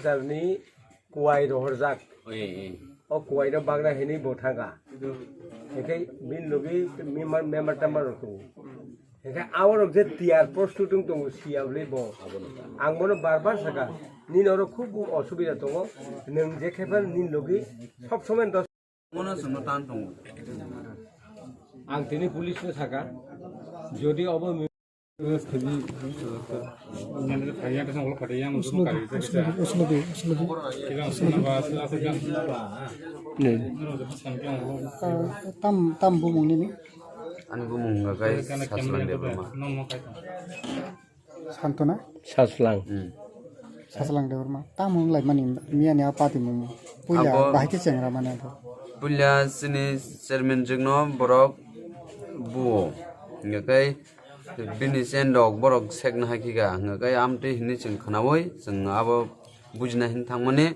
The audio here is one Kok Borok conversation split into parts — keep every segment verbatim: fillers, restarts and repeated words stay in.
Ni kuwai rohorjak. Oi, oi. O kuwai no bagna hinwi bo thangkha. Hinkhe bini logi member, member tamar rok tongo. Hinkhe aborok je tiyar prostutung tongo siya bwlwi bo. Ang bono bar bar sakha. Nini oro khub osubida tongo. Nwng je khe phano nini logi sob somoi dos Mono chwngno tan tongo. Ang tini police no sakha. Jodi obo Tam, tam bumung nini? Ani bumung hwnkha khe Sachwlang Debbarma. Santona? Sachwlang. Hmm. Sachwlang Debbarma. Tamo wnglaimani miyani a patimung? Puila abo bahai khe chengra mani abo. Puila chini chairman jwkno borok buo. Hwnkhe bini chen rok borok sekna hai khe ga. Hwnkhe amtwi hinwi chwng khwnaui chwng abo bujina hin thangmani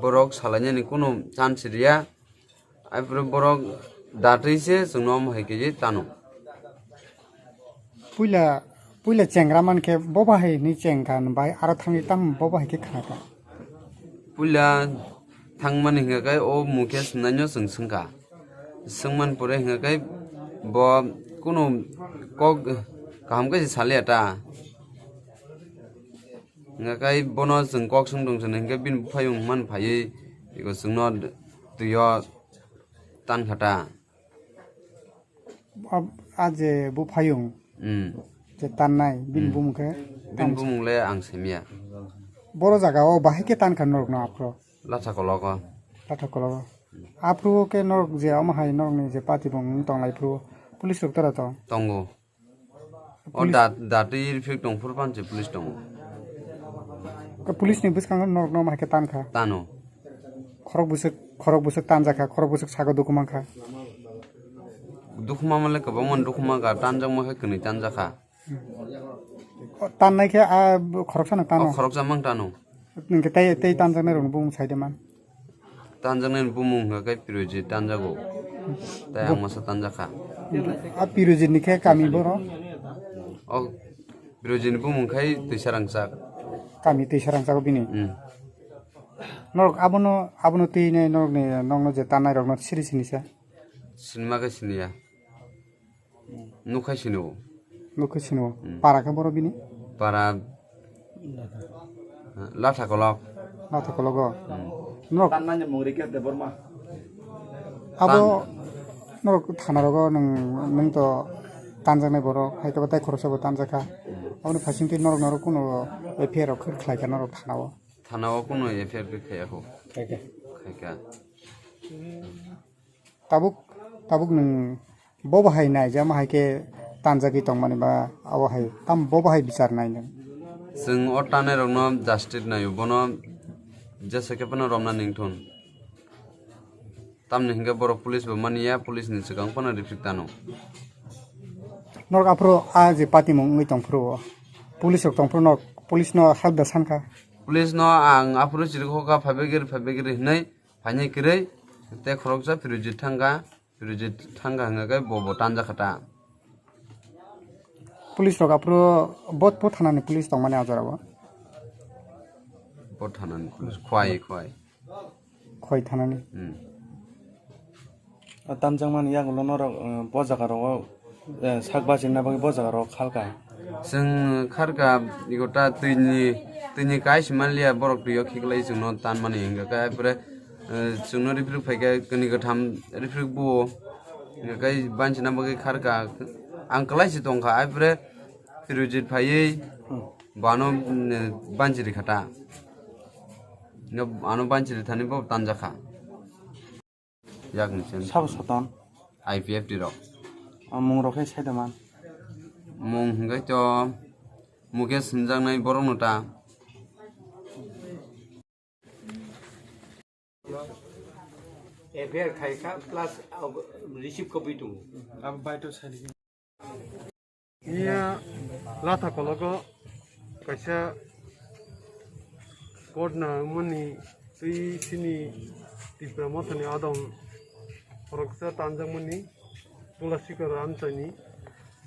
borok salainani kunu chance riya. Aphuru borok datwi se chwngno omo hai khe tano. Puila, puila chengra man khe bo bahai ni chengkha bai aro thangwi tam bo bahai khe khna kha. Puila thangmani hingka khe o Mukesh naino chwng swngkha. Swngman pore hingka khe bo kunu kok kaham khe saliya ta. Hingka khe bono chwng kok swng tong sini hingke bini buphayung man phaiwi eko chwngno twi o tan kha ta. Ab-, a je buphayung, hmm, je tannai, bini, hmm, bumung khe? Bini bumung le ang simiya. Boro jaga o bahai khe tan kha norok no aphuru? Latha kologo. Latha kologo. Aphuru khe norok je omo hai norok ni je party bong wng tong lai phuru police rok tora tong? Tongo. O police dat-, datwi rifik tong phuru panche police tongo. Ka police ni bwskango norok no omo hai khe tan kha? Tano. Khorok bwswk, khorok bwswk tan jak kha, khorok bwswk sago dukhu man kha. Dukhu ma male kwbangma dukhu man kha, tanjakma khe kwnwi tanjak kha. O, tannai khe a khoroksano tano? O khoroksa mang tano. Ningkhe tei, tei tanjaknai rokni bumung saide man. Tanjaknai bumung hwnkha khe Pirojit tanjago. Tei ang masa tanjakha. A Pirojit ni khe kami boro? O Pirojit ni bumung khai Twisarangchak. Kami Twisarangchak bini? Hmm. Norok abono, abono twi nai norokni, nokno je tannai rokno siri sinisa? Sinima khe siniya. Nukhai sini o. Nukhai sini o. Hmm. Para khe boro bini? Para, eh, Latha Kolok. Latha Kolok o. Hmm. Norok tanmani mung Rikesh Debbarma. Abo tan- norok thana rogo nwng, nwng to tanjaknai borok, hai to tei khoroksa bo tanjakha. Hmm. Aboni phaising twi norok, norok kuno F I R rok khlai kha norok thana o? Thana o kuno F I R khe khaiya kho. Khai kha. Khai kha. Tabuk, tabuk nwng bo bahai naijama hai khe tanjagwi tongmani ba abo hai tam bo bahai bichar nai nwng? Chwng o tanai rokno justice naio, bono jesa khe phano romna ningthun. Tamni hinkhe borok police bo mani ya, police ni swkang phano rifrik tano. Norok aphuru a je party mung wngwi tong phuru o, police rok tong phuru norok police no help da san kha? Police no ang aphuru chirikhokha, phaibai giri, phaibai giri hinwi. Phainai kwrwi tei khoroksa Pirojit thangkha, Pirojit thangkha hwnkha khe bo bo tanjakha ta. Police rok aphuru bo, bo thanani police tongmani a jora o? Bo thanani police, Khwai, Khwai. Khwai thanani? Hmm. O tanjakmani yagulo norok, eh, bo jaga rogo Eh, sak bachina bagwi bo jaga rok khalka. Chwng kharka, ego ta twini, twini kai se manliya, borok twi o khiklai chwngno tanmani hingka khe, aipore, eh, chwngno rifrik phaikha, kani kwtham rifrik buo, hingka khe banchina bagwi kharka. Ang kwlai se tongkha, aipore Pirojit phaiwi, hmm, bano, mm, banchiri khata. Ano banchiri thani bo tanjakha. Yakni chen. Sabo soton? I P F T rok. O mung rok khe sai da man? Mung hwnkhe to Mukesh hwnjaknai borok no ta. F I R khai kha plus receive kobwi tongo. Abo bai to sai di. Iya Latha Kologo kaisa korna mani twi sini Tipra Mothani adong khoroksa tanjakmani Tulasikar Amchaini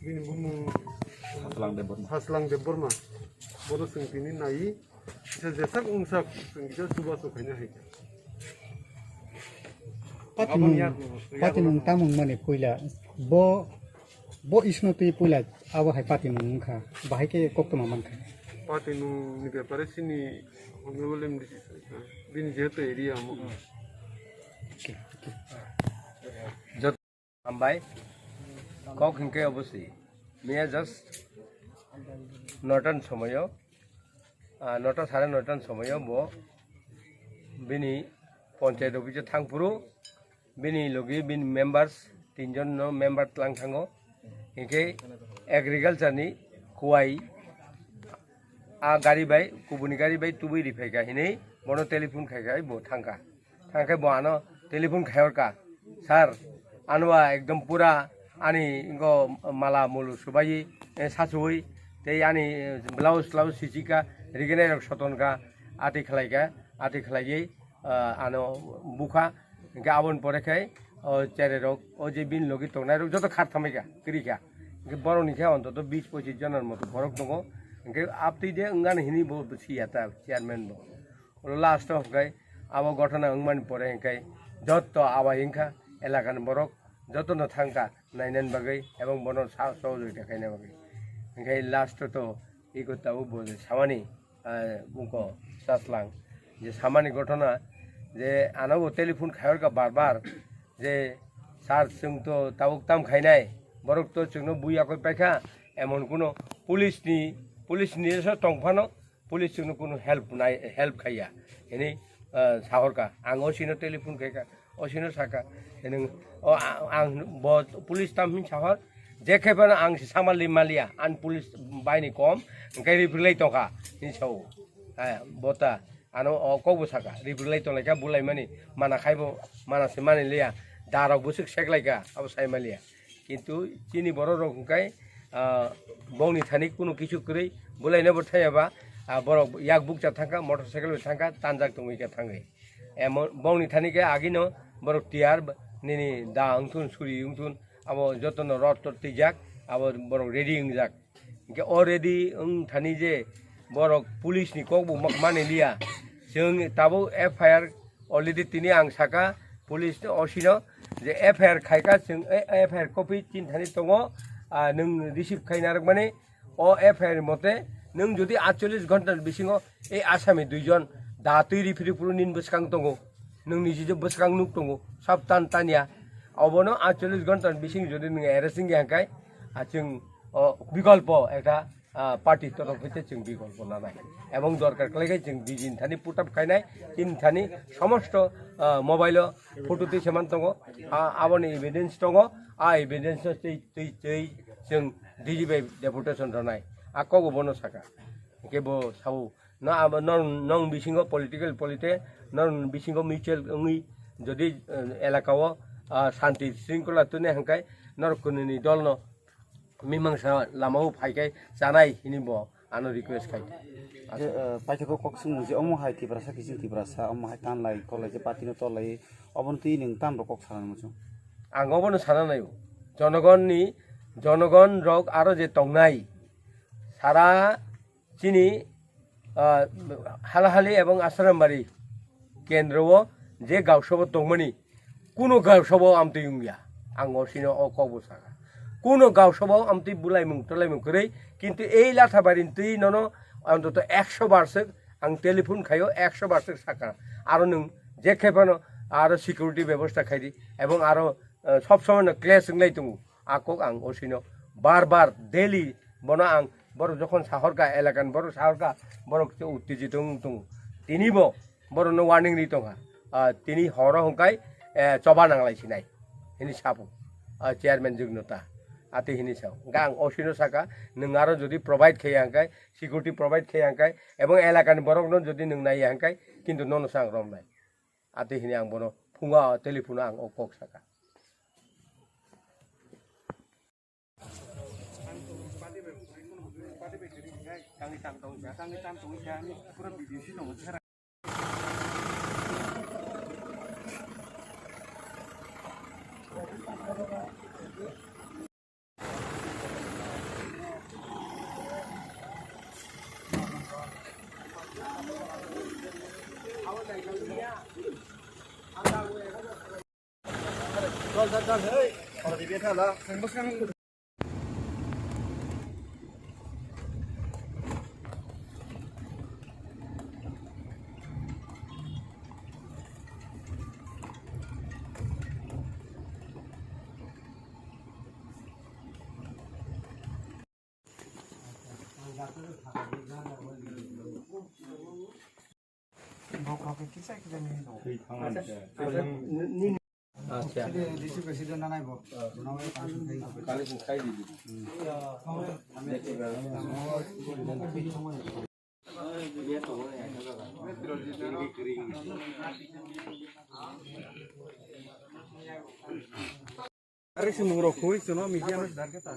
bini bumung Sachwlang Debbarma. Sachwlang Debbarma. Bono chwng tini nai Jesak wngsak, chwng kisa chubachu khaina hai. Patinung, patinung tamung mani puila, bo, bo isno twi puila abo hai patinung wngkha, bahai khe koktwma mankha. Patinung ni bepare chini honorable M D C bini jehetu area omo. Hambai, kok hinkhe obosi. Miya just notan somoyo, ah, nota sare notan somoyo bo bini panchayat office thangphuru, bini logi bini members tinjon no member tlang thango. Hinkhe agriculture ni kuwai a gari bai, kubuni gari bai tubui riphaikha hinwi bono telephone khaikha bo thangkha. Thangkhe bo ano telephone khaiyorkha, "Sir, ano ba ekdom pura ani ingo mala mulu subai, eh, sachuwi, tei ani, eh, blouse, blouse sichika, rigenai rok sotonka, ati khlaika, ati khlaiwi, ah, ano bukha." Hinkhe aboni pore khe, o chererok, o je bini logi tongnairok joto khar thamaikha, kwrwikha. Hinkhe borokni khe ontoto bis pochis jonani moto borok tongo. Hinkhe aptwi de wngani hinwi bo siya ta chairman bo. Ulo last o hwnkhe abo gothona wngmani pore hwnkhe jotto abai wngkha elakani borok jotono thangkha nainani bagwi ebong bono sa-, sohojogita khaina bagwi. Hwnkhe last o to iko tabuk bo samani, ah, buko chaslang je samani gothona je ano bo telephone khaiyorkha bar bar je, "Sir, chwng to tabuk tam khainai, borok to chwngno bui yakoi paikha," emon kuno police ni, police ni so tongphano, police chwngno kunu help nai, help khaiya hinwi, ah, sahorkha. Ang O C no telephone khaikha, O C no sakha, hinwi, o, a-, ang bo police tam hin sahor, je khe phano ang se samali maliya, ang police baini kom, hwnkhe riprilai tongkha, hinwi sao. Hai, bota, ano o kokbo sakha, riprilai tonglaikha, bulaimani, mana khaibo, mana se mani liya, darok bwswk seklaikha, abo sai maliya. Kintu chini borok rok hwnkhe, ah, bongni thani kunu kisu kwrwi bwlaino bo thaya ba, ah, borok yak bukcha thangkha, motorcycle bai thangkha, tanjak tongwi khe thangwi. Emo bongni thani khe agino borok tiyar nini da wngthun, suri wngthun, abo jotono rot tot twijak, abo borok ready wngjak. Hwnkhe o ready wng thani je borok police ni kokbo mak mani liya, chwng tabuk F I R already tini ang saka police no, O C no je F I R khaika chwng, e, F I R copy tin thani tongo, ah, nwng receive khaina rwkmani o F I R mote nwng jodi atchollish ghonta ni bisingo ei asami duijon da twi riphi riphu nini bwskang tongo, nwng niji je bwskang nuk tongo, sab tan tanya, obono atchollish ghonta ni bising jodi nwng arrest wngya hwnkhe, ah, chwng o bikolpo ekta ah, party torok hwnkhe chwng bikolpo nanai. Ebong dorkar khlai khe chwng D G ni thani put up khainai, chini thani somosto, ah, mobile o photo twi se man tongo, ah, aboni evidence tongo, ah, evidence no twi, twi, twi chwng D G bai deputation rwnai. Ah, kogo bono saka. Hwnkhe bo sao, no abo nor-, nong bisingo political polite, nor bisingo mutual wngwi jodi, eh, elaka o, ah, santi sringkhola twnai hwnkhe norok kwnwini dol no mimangsa lama o phai khe chanai hini bo ano request khai. Je, eh, paithago kok swngmung je omo hai Tiprasa kiching Tiprasa omo hai tanlai kolai je party no tolai obono twi nwng tamrok kok sana muchung. Ang obono sana naio. Jonogon ni, jonogon rok aro je tongnai sara chini, ah, Halahali ebong Asarambari kendro o je gausabo tongmani, kuno gausabo amtwi wngya. Ang osino o kokbo saka. Kuno gausabo amtwi bulaimung tolaimung kwrwi, kintu ei Lathabari ni twi nono antoto ekso bar swk ang telephone khaio, ekso bar swk saka. Aro nwng je khe phano aro security bebosta khaidi, ebong aro, ah, sob somoi no clash wnglai tongo. A kok ang osino bar bar daily bono ang borok jokhon sahorkha, elakani borok sahorkha, borok se uttejito wng tongo. Tini bo borokno warning ri tongkha. Ah, tini horo hwnkhe, eh, choba nanglai sinai hini sapo, ah, chairman Jugnota. Ati hini sao. Hwnkhe ang osino saka, nwng aro jodi provide khaiya hwnkhe, security provide khaiya hwnkhe, ebong elakani borokno jodi nwng naiya hwnkhe, kintu nono se ang romnai. Ati hini ang bono phungo telephone o ang o kok saka. Ari si mungrok khui, chwngno media no darke ta.